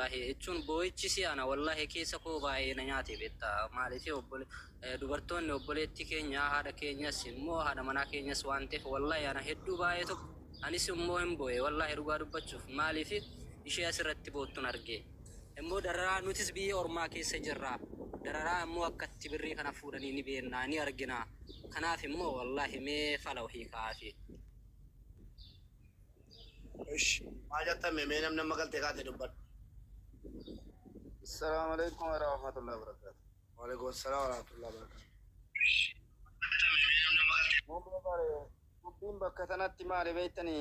Wallahi jechuun boo'ichisi ana wallahi keessa koo baay'ee na nyaate beekta. Maaliif obbole dubartoonni obboleettii keenya, haadha keenyas immoo haadha manaa keenyas waan ta'eef, wallahi ana hedduu baay'ee tokko anis immoo hin boo'e, wallahi dhugaa dubbachuuf. Maaliif ishee asirratti boottun arge. Immoo dararaa nutis biyya ormaa keessa jirra. Dararaa immoo akkatti birrii kana fuudhanii ni beekna, ni argina. Kanaaf immoo wallahi mee fala wahii kaa'aafi. Ish maal jettan mee mee namni amma galtee kaate dubbadhu. Assalamu alaikum warahmatullahi wabarakatuh. Waalaikum assalam warahmatullahi wabarakatuh. Muumee bare dubbiin bakka tanatti maali beektani?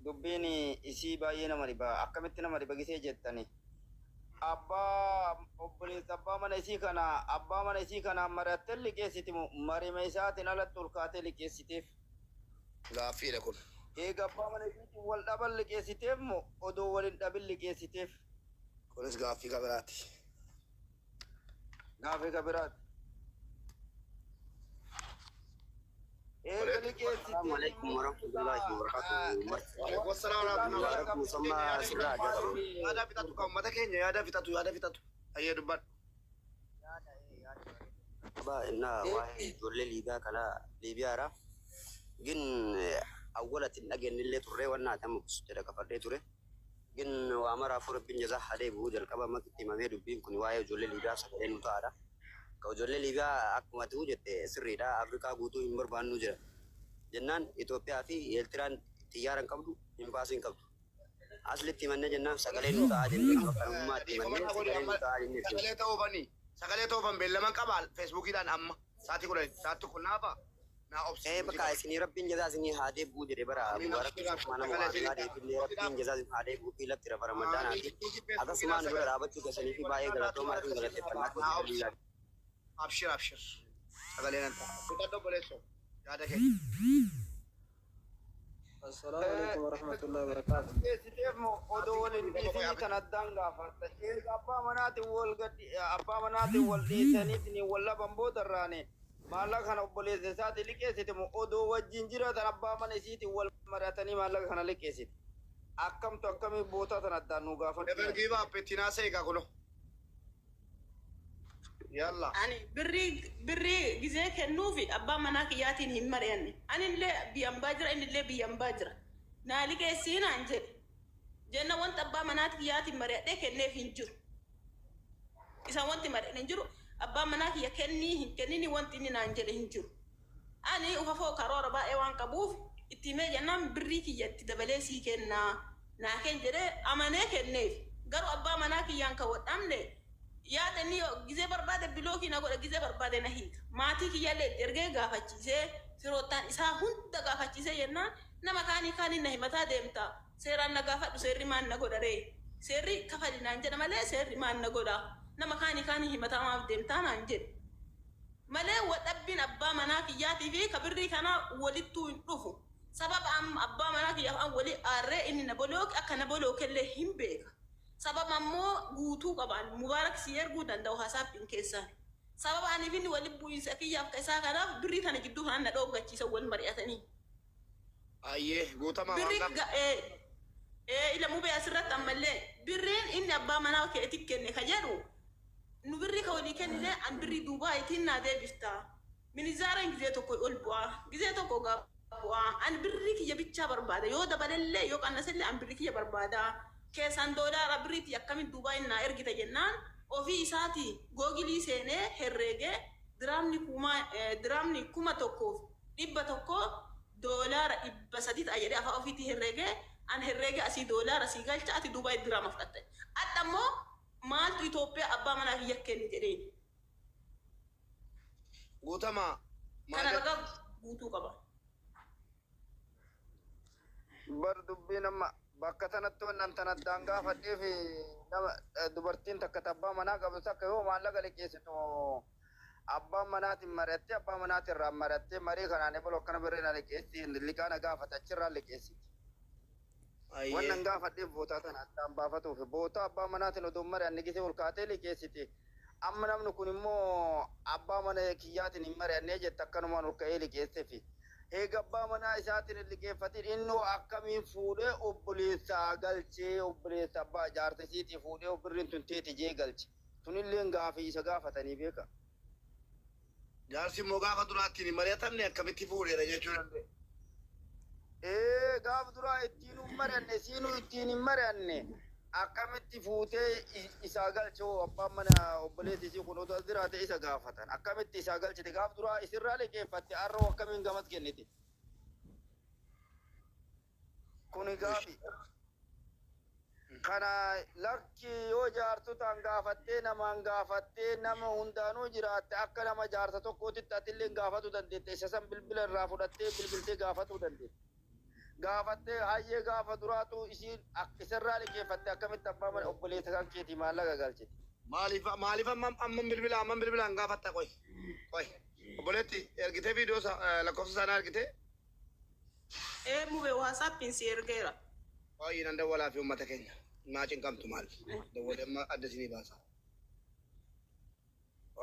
Dubbiin isii baay'ee nama dhiba. Akkamitti nama dhiba gisee jettani? Abbaa obboleessa abbaa mana isii kana abbaa mana isii kanaan mari'attee liqeessiti moo marima isaatiin alatti ol kaatee liqeessiteef? Gaaffiidha kun. Eega abbaa mana isiitiin wal dhaban liqeessiteef moo odoo wal hin dhabin liqeessiteef? Kunis gaaffii ka biraati. Gaaffii ka biraati. Eega liqeessiteef Assalamu alaikum immoo warahmatullahi wabarakatuh. Waalaikum assalam warahmatullahi Mubarak Musammaa sirraa jedhamu. Yaada fixatu kan uummata keenya, yaada fixatu, yaada fixatu. Ayyee, dubbadhu. Aba innaa waa'ee ijoollee Liibiyaa kana Liibiyaadha. Gin awwalatti hin dhageenyillee turree waan amma jedha kafadhee ture. Gin waa maraafuu Rabbiin jazaa haa deebi'u. Jalqaba ammatti itti himamee dubbiin kun waa'ee ijoollee Liibiyaa sagalee nu ta'aadha. Ka ijoollee Liibiyaa akkuma ta'u jette sirriidha. Afrikaa guutuu hin barbaannu jira. Jennaan Itoophiyaa fi Eertiraan xiyyaara hin qabdu, imbaasii hin qabdu. Aslitti himannee jennaan sagalee nu ta'aa jennee bakka namummaatti Dhiifama himannee naa godhi sagalee amma nu ta'aa jennee itti sagalee ta'uu bani. Sagalee ta'uu ban beellaman qaba Feesbuukiidhaan amma sa'aatii 10 sa'aatii 1 naafa naa obsi Ee nuti bakka qaba. isinii Rabbiin jazaa isinii haa deebi'u jedhe bara Amiin Mubarak abshir abshir Musammaa nama sagalee waa isinii biraa ta'a. deebillee Rabbiin jazaa isin haa deebi'u fi lafti rafa ramadaanaati. Amiin Akkasumaan nu bira dhaabachuu keessanii fi baay'ee galatoomaa isin galateeffannaa naa kooti obsi. lillahi. Abshir abshir sagalee nan ta'a. Fixadhu obboleessoo yaada kee. Assalamu alaikum warahmatullahi wabarakatuh. Liqeessiteef moo odoo wal hin dhiisinii tan addaan gaafatta? Eega abbaa manaatiin wal gadhi abbaa manaatiin wal dhiisaniitiin wal dhaban boodarraani maallaqa kana obboleessa isaatii liqeessite moo odoo wajjin jiraatan abbaa mana isiitiin wal mari'atanii maallaqa kana liqeessite? Akkamtu akkamii bootaa tan addaan nu gaafadhu Never mee? Give up ittiin haasa'e egaa kuno. Yalla. Ani birrii gizee kennuufi abbaa manaa kiyyaatiin hin mari'anne. Ani illee biyya ambaa jira, inni illee biyya ambaa jira. Naa liqeessii naan jedhe. Jenna wanta abbaa manaa kiyyaatiin mari'adhee kenneef hin jiru. Isa wanti mari'anne hin jiru. Abbaan manaa kiyya kennii hin kennini wanti inni naan jedhe hin jiru. Ani ufafoo karoora baay'ee waan qabuuf itti himee jennaan birrii kiyya itti dabalee sii kennaa naa kenn jedhee amanee kenneef. Garuu abbaa manaa kiyyaan kan wadhamne yaada inni gizee barbaade block na godha, gizee barbaade na hiika. Maatii kiyyallee itti ergee gaafachiisee, firoottaan isaa hunda gaafachiisee jennaan nama kaanii kaaniin na himataa deemta. Seeraan na gaafadhu, seerri maal na godha ree? Seerri kafali naan jedha malee seerri maal na godha? Nama kaanii kaanii himataa maaf deemtaa naan jedhe. Malee wadhabbiin abbaa manaa kiyyaatii fi ka birrii kanaa walittuu hin dhufu. Sababa amma abbaa manaa kiyyaaf an walii aarree inni na block akka na bolookellee hin beeka. Sababa ammoo guutuu qaba. Mubaarak sii erguu danda'u haasaappiin keessaan. Sababa aniif inni wali bu'iinsa kiyyaaf ka isaa kanaaf birrii tana jidduu kanaan na dhooggachiisan wal mari'atanii. Ayyee guutamaa waan Birrii gaaf. Ila mubee asirratti ammallee birriin inni abbaa manaa keetii kenne ka jedhu nu birrii ka walii kennine an birrii Duubaayitiin naa deebifta. Minizaareen gizee tokko ol bu'aa, gizee tokko gaa bu'aa. An birrii kiyya bichaa barbaada. Yoo dabalellee yoo qannasellee an birrii kiyya barbaada. Keessaan doolaara birrii tiyya akkamiin Duubaayin naa ergita jennaan ofii isaatii Google seenee herreegee diraamni kumaa diraamni 1100 $300 ta'a jedhee afaan ofiitii herreegee an herreegee asii doolaara sii galcha, ati Duubaayi diraama fudhatta. Adda immoo maaltu Itoophiyaa abbaa manaa kiyya kenni jedheen. Guutamaa maal Kana jetta? ragaa guutuu qaba. Bar dubbiin amma bakka tanatti wannan tan addaan gaafadheef nama dubartiin takka ta abbaa manaa qabdu takka yoo maallaqa liqeessitu abbaan manaatiin mari'attee abbaa manaatiin irraan mari'attee marii kanaan ebalo akkana birrii na liqeessi liqaa na gaafate achirraan liqeessiti. Wannan gaafadheef bootaa tana addaan baafatuuf bootaa abbaa manaatiin odoo hin mari'anne gisee ol kaatee liqeessiti. Amma namni kun immoo abbaa mana kiyyaatiin hin mari'annee jette akkanumaan ol ka'ee liqeesseefi. Eega abbaa manaa isaatiin hin liqeeffatin innoo akkamiin fuudhee obboleessaa galchee, obboleessa abbaa jaarsa isiitii fuudhee birriin tun teeti jee galche? Tunilleen gaafii isa gaafatanii beeka. Jaarsi immoo gaafa duraattiin hin mari'atamne akkamitti fuudheera jechuu danda'e. Ee, gaafa duraa ittiin hin mari'anne, siinuu ittiin hin mari'anne, akkamitti fuutee isaa galche? Hoo abbaan mana obboleessi isii kun otoo as jiraate isa gaafatan. Akkamitti isaa galchite? Gaafa duraa isirraa liqeeffatte, har'a hoo akkamiin gamas kennite? Kuni gaafi. Kana lakki, yoo jaartotaan gaafattee, namaan gaafattee, nama hundaanuu jiraatte, akka nama jaarsa tokkootitti atillee gaafatuu dandeette. Isa san bilbila irraa fudhattee bilbiltee gaafatuu dandeette. Gaafattee, hayyee, gaafa duraatu isiin isarraa liqeeffatte, akkamitti abbaa mana obboleessa kan keetii maallaqa galchite? Maaliif amma bilbila, amma bilbilaan gaafatta? Qoy qoy, obboleetti ergitee viidiyoo lakkoofsa isaanii ergitee? Ee mube, WhatsAppiin si ergeera. Qoy, nan dawwalaa fi uummata keenya maa cinqamtu? Maal dawwalee amma adda isinii baasa.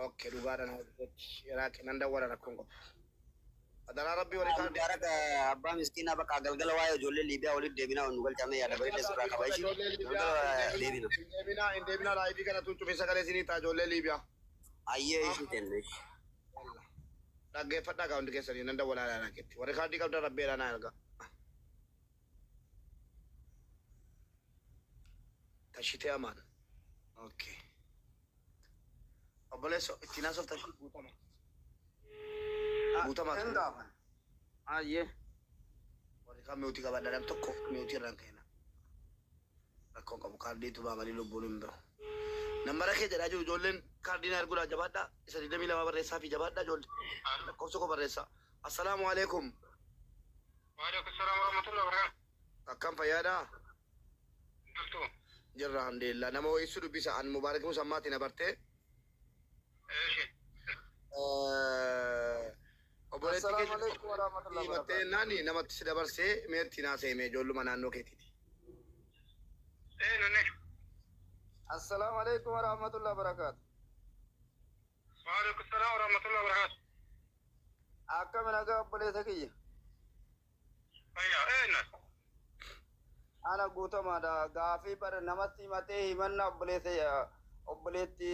Okay, dhugaadhaan hojjetti Iraaqi nan dawwala, rakkoon qabu. Adaraa rabbii walii kaan. Mubaarak abbaa miskiinaa, bakka galgala waa'ee ijoollee Liibiyaa walitti deebinaa, nu galchamee yaada bareeda sirraa qaba ishii. Galgala deebina. Hin deebinaa, hin deebinaa. Live kana tun cufee sagalee isinii ta'a, ijoollee Liibiyaa. Ayyee, ishii tenne. Dhaggeeffadhaa gaa hundi keessanii, nan dawwalaa Iraaqitti. Warri kaardii qabdan rabbeedhaa naa erga. Tashitee amaan. Okay. Obboleesso, ittiin haasoftan guutama. Guutama. Hin gaafan. Ayyee. Warri kaan mute qabadha, nam tokko mute irraan keena. Rakkoon qabu, kaardiitu baamanii lubbuun hin bahu. Nambara kee jedhaa jiru ijoolleen, kaardii na erguudhaa jabaadhaa. Isa 22 barreessaa fi jabaadhaa ijoollee. Lakkoofsa koo barreessaa. Assalaamu alaikum. Waalaikum salaam warahmatullahi wabarakatuh. Akkam, fayyaadhaa? Jirtu. Jirra, alhamdulillah. Nama wayiisu dubbisa. An Mubaarak Musammaatiin abartee. Eeshi. Obboleetti Assalaamu keenya alaikum warahmatullahi himattee wabarakatuh. naani namatti si dabarsee meetti naasee ijoolluma naannoo keetiiti. Ee nunni. Assalaamu alaikum warahmatullahi wabarakatuh. Waalaikum salaam warahmatullahi wabarakatuh. Akkami, nagaa obboleessa kiyya? Fayyaa ee nas. Ana guutamaadha. Gaafii bara namatti himatee himanna obboleessa obboleetti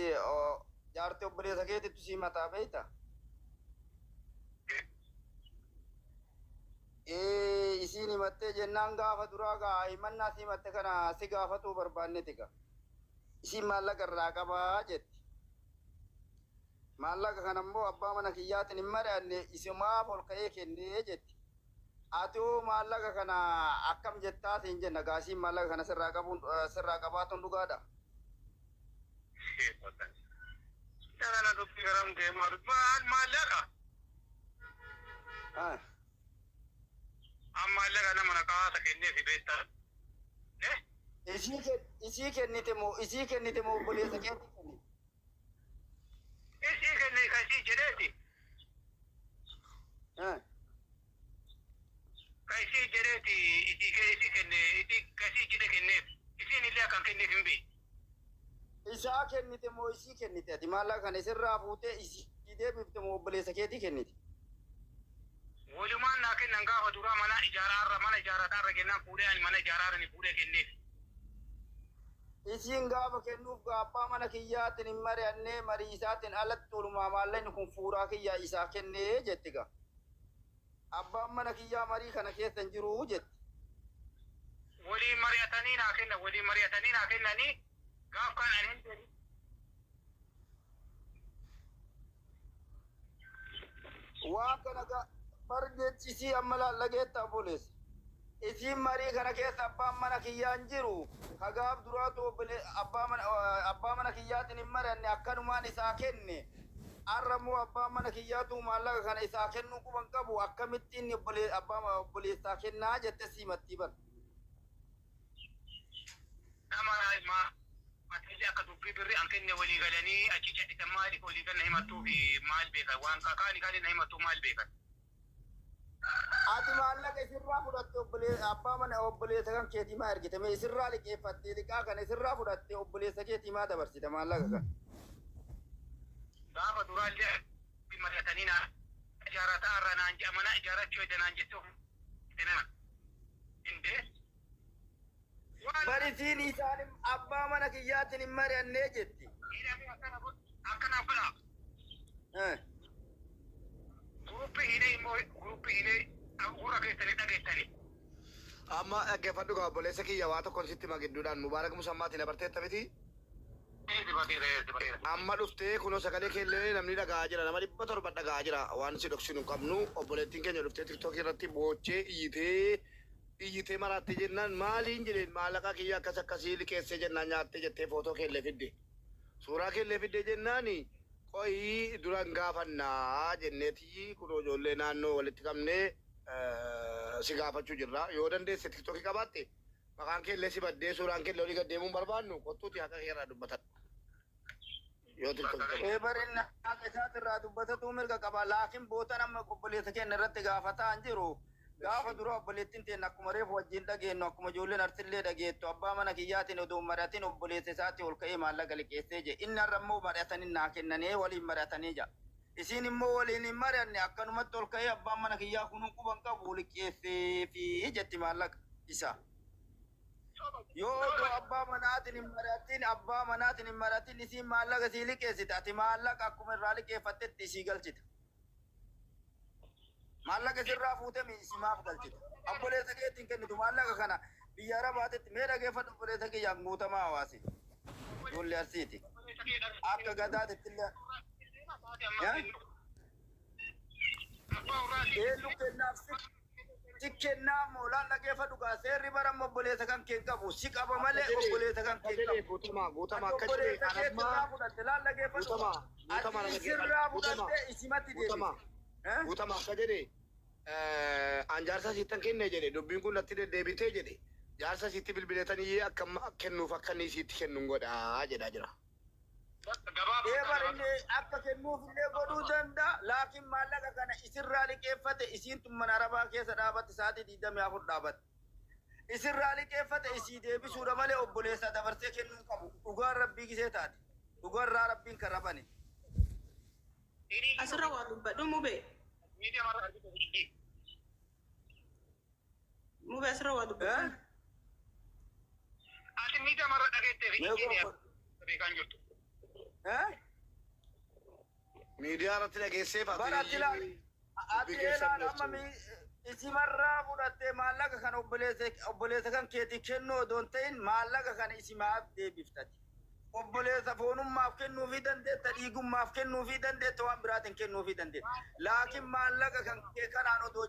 jaartii obboleessa keetittu si himataa beekta? Ee, isiin himattee jennaan gaafa duraa gaa himannaa si himatte kana si gaafatuu barbaanneti gaa. Isiin maallaqa irraa qabaa jetti. Maallaqa kana immoo abbaa mana kiyyaatiin hin mari'anne, isumaaf ol ka'ee kennee jetti. Ati hoo maallaqa kana akkam jettaa siin jenna gaa, isiin maallaqa kana sirraa qabuun sirraa qabaatuun dhugaadha? Kana dubbii garam deemaa maal maallaqa? Ah. Amma maallaqa nama na kaasa kenneefi beektaa. Eh? Isii kennite moo obboleessa keetii kennite? Isii kenne, ka isii jedheeti. Ah. Ka isii jedheeti, isii kenne, isii ka isii jedhe kenneef. Isiin illee akkan kenneef hin beeku. Isaa kennite moo isii kennite? Ati maallaqa kana isirraa fuutee isii deebifte moo obboleessa keetii kennite? Walumaan naa kennan gaafa duraa mana ijaaraarra, mana ijaarataarra kennaan fuudhee, ani mana ijaaraarra ni fuudhee kenneef. Isiin gaafa kennuuf abbaa mana kiyyaatiin hin mari'annee, marii isaatiin alatti oolumaa maallaqni kun fuuraa kiyyaa isaa kennee jetti gaa. Abbaan mana kiyyaa marii kana keessa hin jiru jetti. Waliin mari'atanii naa kennan, waliin mari'atanii naa kennanii gaaf kan ani hin jedhin. Waan kana bar jechi isii amma laallageetta obboleessa. Isiin marii kana keessa abbaan mana kiyyaa hin jiru. Ka gaaf duraatu abbaa mana kiyyaatiin hin mari'anne, akkanumaan isaa kenne. Har'a immoo abbaan mana kiyyaatu maallaqa kana isaa kennuu quban qabu, akkamitti inni abbaa obboleessaa kennaa jette siimattii bar. Nama ma atiillee akka dubbii birri an kenne walii galanii achi cadhisan, maaliif walii ganna himattuu fi maal beekan, waan kaani kaani na himattuu maal beekan. Ati maallaqa isirraa fudhatte abbaa mana obboleessa kan keetii maa ergite? Mee isirraa liqeeffattee, liqaa kana isirraa fudhatte, obboleessa keetii maa dabarsite maallaqa kana? Gaafa duraallee mari'atanii naa ijaarataa irra naan jedha mana ijaarachuu jedha naan jettee kennan. Indee. Barisiin isaan abbaa mana kiyyaatiin hin mari'annee jetti. Akkanaaf godhaa. Guruppii hidhee immoo guruppii hidhee gurra keessanii dhageessanii. Amma dhaggeeffadhu qaba obboleessa kiyya waa tokkoon sitti hima gidduudhaan Mubaarak Musammaatiin abarteetta miti. Amma dhuftee kunoo sagalee keellee namni dhaga'aa jira nama 700 dhaga'aa jira waan si dhoksinu hin qabnu obboleettiin keenya dhuftee tiktookii irratti boochee iyyitee iyyitee maraattee jennaan maaliin jedheen maallaqa kiyya akkas akkasii liqeessee jennaan nyaattee jettee footoo keellee fidde. Suuraa keellee fidde jennaan qoyii duran gaafannaa jenneeti kunoo ijoollee naannoo walitti qabnee si gaafachuu jirra. Yoo dandeesse tiktookii qabaatte maqaan keellee si baddee suuraan keellee olii gad deemuun barbaannu kottuuti haqa keerraa dubbatadhu. Yoo tiktookii qabaatte. Ee barinna haqa isaatirraa dubbatatu mirga qaba. Laakiin bootan amma obboleessa keenya irratti gaafataa hin jiru. Gaafa dura obboleettiin teenya akkuma reefu wajjin dhageenyu akkuma ijoolleen arsillee dhageettu abbaa mana kiyyaatiin odoo hin mari'atin obboleessa isaatti ol ka'ee maallaqa liqeessee je. Inni har'a immoo mari'atanii naa kennanii waliin mari'atanii ja. Isiin immoo waliin hin mari'anne akkanumatti ol ka'ee abbaan mana kiyyaa kunuu quban qabu liqeessee fi jetti maallaqa isaa. Yoo odoo abbaa manaatiin hin mari'atin abbaa manaatiin hin mari'atin isiin maallaqa sii liqeessite ati maallaqa akkuma irraa liqeeffattetti isii galchita. Maallaqa sirraa fuutee isimaaf galchita. Obboleessa keetti hin kennitu maallaqa kana biyya Arabaatitti mee dhageeffadhu obboleessa kiyyaaf guutamaa hawaasi. Ijoollee Arsiiti. Akka gadaatitti illee. Eenyu kennaaf si kennaaf moolaan dhageeffadhu gaa seerri bara obboleessa kan kee qabu si qaba malee obboleessa kan kee qabu. Guutamaa guutamaa akka jedhe Obboleessa keetti anammaa irraa fudhatte laal dhageeffadhu. guutamaa guutamaa Ati sirraa fudhatte isimatti guutamaa deebite. guutamaa akka jedhe an jaarsa siittan kenne jedhe dubbiin kun natti deddeebitee jedhe jaarsa siitti bilbileetanii akka kennuuf akka inni siitti kennuun godhaa jedhaa jira. Ee bar inni akka kennuuf illee godhuu danda'a. Laakiin maallaqa kana isirraa liqeeffate isiin tun mana arabaa keessa dhaabatte sa'aatii 24 dhaabatte. Isirraa liqeeffate isii deebisuudha malee obboleessa dabarsee kennuu hin qabu. Dhugaan rabbii gisee taate. Dhugarraa rabbiin kan rabane. Asirra waa dubbadhu mubee. Mubee asirra waa dubbadhu. Ati miidiyaa marra dhageettee fi beekaan jirtu. Miidiyaa irratti dhageessee Bara ati ilaali. Ati ilaali amma isimarraa fudhattee maallaqa kana obboleessa kan keetii kennuu odoo hin ta'in maallaqa kana isimaaf deebiftati. Obboleessa foonummaaf kennuufii dandeetta, dhiigummaaf kennuufii dandeetta, waan biraatiin kennuufii dandeetta. Laakiin maallaqa kan kee kanaan odoo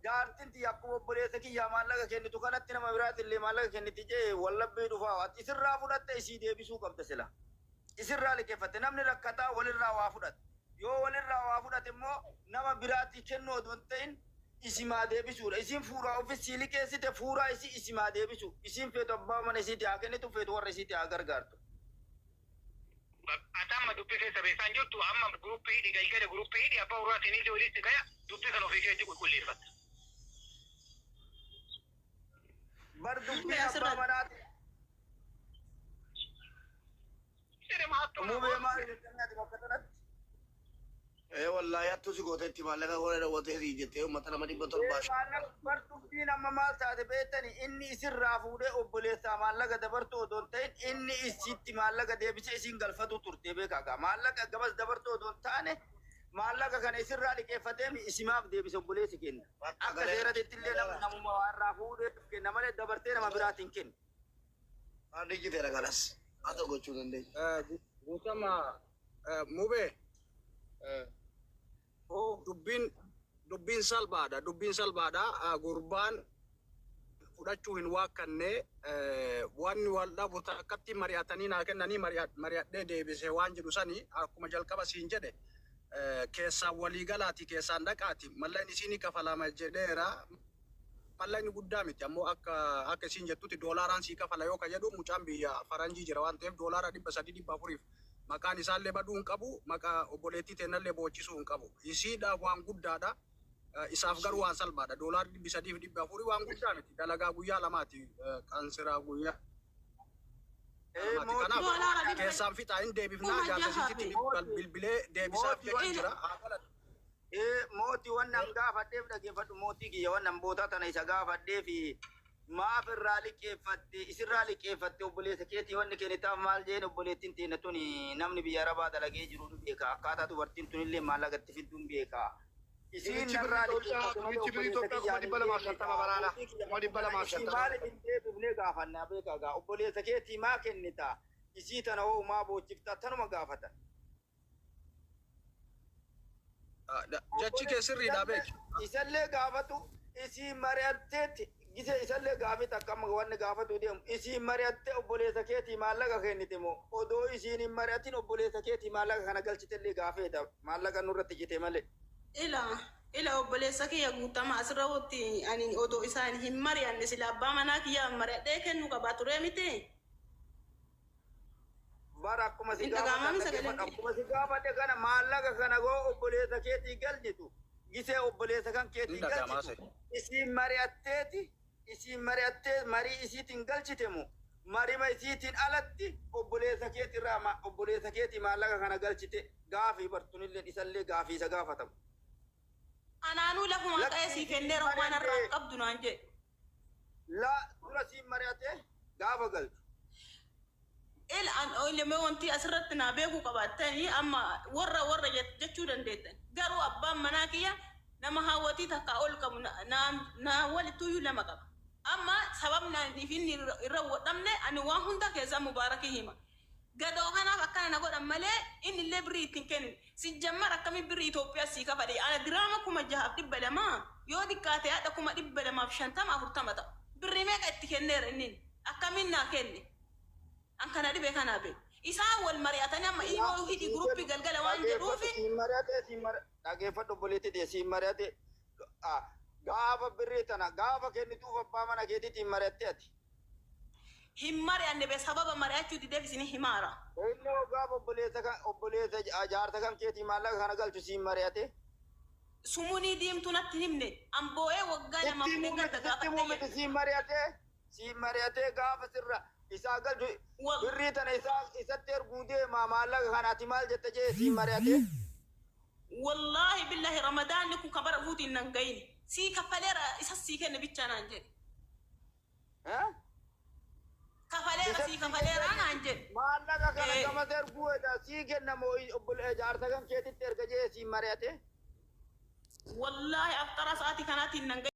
jaartiin tiyya akkuma obboleessa kiyyaa maallaqa kennitu kanatti nama biraatillee maallaqa kenniti jee wallabbii dhufaa. Ati isirraa fudhatte isii deebisuu qabda sila. Isirraa liqeeffatte namni rakkataa walirraa waa fudhate. Yoo walirraa waa fudhate immoo nama biraatii kennuu odoo hin ta'in isimaa deebisuudha. Isiin fuuraa ofis sii liqeessite fuuraa isii isimaa deebisu. Isiin feetu abbaa mana isiitii haa kennitu feetu warra isiitii haa gargaartu. Ati amma dubbii keessa beekaan jirtu amma guruppii hidhi galgala guruppii hidhi abbaa urraatiin illee walitti gaya dubbii kan ofii keetti qulqulleeffatta. Bar dubbii abbaa manaati. Mubee maal jettanii ati bakka kanatti? Ee wallaahi hattuu si gooteetti maallaqa goona dhawwatee si jettee uummata nama 700. Maallaqa bar dubbiin amma maal taate beektani inni isirraa fuudhee obboleessaa maallaqa dabartuu odoo hin ta'in inni isitti maallaqa deebisee isiin galfatu turte beekaa gaa maallaqa gabas dabartuu odoo hin taane maallaqa kana isirraa liqeeffatee isimaaf deebise obboleessi kenna. Akka seeratitti illee namuma waa irraa fuudhee kenna malee dabartee nama biraatiin kenna. Kaardii jiteera kanas haa ta'u gochuu dandeenya. Guutamaa mubee dubbiin salphaadha. Dubbiin salphaadha. Gurbaan fudhachuu hin waakkanne wanni wal dhabu akkatti mari'atanii naa kennanii mari'adhee deebise waan jedhu sani akkuma jalqaba siin jedhe keessaan waliigalaati keessaan dhaqaati mallaqni isiin kafalama jedheera. Mallaqni guddaa miti ammoo akka akka isiin jettutti doolaaraan sii kafala yoo ka jedhu mucaan biyya faranjii jira waan ta'eef doolaara 300 400 maqaan isaallee baduu hin qabu maqaa obboleettii teennallee boochisuu hin qabu. Isiidhaaf waan guddaadha. Isaaf garuu waan salphaadha. Doolaarri 300 fi 400 waan guddaa miti. Dalagaa guyyaa lamaati. Qansiraa guyyaa lamaati. Kanaaf Doolaara dhibba keessaan fixaa hin deebifnaa kuma jaarsa jaha isitti fi bilbilee deebisaaf jechuu jira. Haa galatu. Mootii wannan gaafadheef dhageeffadhu mootii kiyya wannan bootaa tana isa gaafadheef maaf irraa liqeeffatte isirraa liqeeffatte obboleessa keetii wanni kennitaaf maal jeen obboleettiin teenya tuni namni biyya arabaa dalagee jiru ni beeka akkaataa dubartiin tunillee maallaqatti fidduun beeka. Isiin Namichi birrii narraa Itoophiyaa liqeeffatte malee namichi birrii obboleessa Itoophiyaa kiyyaan hin 250 baraana. mootii kiyya 250. isii maaliif hin deebifnee gaafannaa beekaa gaa obboleessa keetii maa kennita isii tana hoo maa boochifta tanuma gaafatan. Jechi kee sirriidha beeki. Isallee gaafatu isii mari'atteetti gise isallee gaafii akkam wanni gaafatu deemu isii mari'attee obboleessa keetii maallaqa kennite moo odoo isiin hin mari'atin obboleessa keetii maallaqa kana galchitellee gaafeeta maallaqa nurratti jite malee. Ila ila obboleessa kiyya guutama asirra watti ani odoo isaan hin mari'anne sila abbaa manaa kiyya mari'adhee kennuu qabaa ture miti. Bara akkuma si Hin dhaga'amami gaafatan sagaleen dhaggeeffadhu kiyya. akkuma si gaafadhe kana maallaqa kana goo obboleessa keetii galchitu gisee obboleessa kan keetii Hin dhaga'amaa galchitu isiin mari'atteeti isiin mari'attee marii isiitiin galchite moo marima isiitiin alatti obboleessa keetirraa obboleessa keetii maallaqa kana galchite gaafii bartunillee isallee gaafii isa gaafatamu. Anaanuu lafumaa ka'ee Lakkii sii isiin kenneera waan irraa mari'attee qabdu naan jedhe. la dura siin mari'attee gaafa galchu. Ila an ilmee wanti asirratti naa beekuu qabaattanii amma warra warra jechuu dandeettan. Garuu abbaan manaa kiyya nama hawwatii takka ol qabu na walittuyyuu lama qaba. Amma sababni ani fi inni irra wodhamne ani waan hunda keessaa mubaarakii hima. Gadoo kanaaf akkana na godhan malee inni illee birrii ittiin kennin. Si jammar akkamiin birrii Itoophiyaa sii kafale. Ana diraama 6200 yoo xiqqaate haadha 250 40 ta'a. Birrii meeqa itti kenneera inni akkamiin naa kenne. An kana dhibe kana be. Isaan wal mari'atanii amma imoo hidhi guruppii galgala waan Dhageeffadhu jedhuufi siin mari'ate siin dhageeffadhu obboleetti ta'e siin mari'ate gaafa birrii tana gaafa kennituuf abbaa mana keetiitiin mari'atte ati. Hin mari'anne be sababa mari'achuu dideef isin himaara. Inni hoo gaafa obboleessa kan obboleessa jaarsa kan keetii maallaqa kana galchu siin mari'ate. Sumunii diimtuu natti himne an boo'ee waggaa lamaaf Sitti gadda muumiti sitti gaafadhe muumiti jedhe. siin mari'ate siin mari'ate gaafa sirra isaa galchu birrii tana isaa isatti erguu deema maallaqa kana ati maal jette jee siin mari'ate. Wallaahi billahi ramadaanni kun kan bara dhufuutiin nan gayini. Sii kaffaleera isa sii kenne bichaa naan jedhe. Kafaleera sii Isatti kafaleera kenne naan jedhe. Maallaqa kana gamas erguu edha sii kenna moo obboleessa jaarsa kan keetitti erga jee siin mari'ate. Wallaahi aftara sa'aatii kanaatiin nan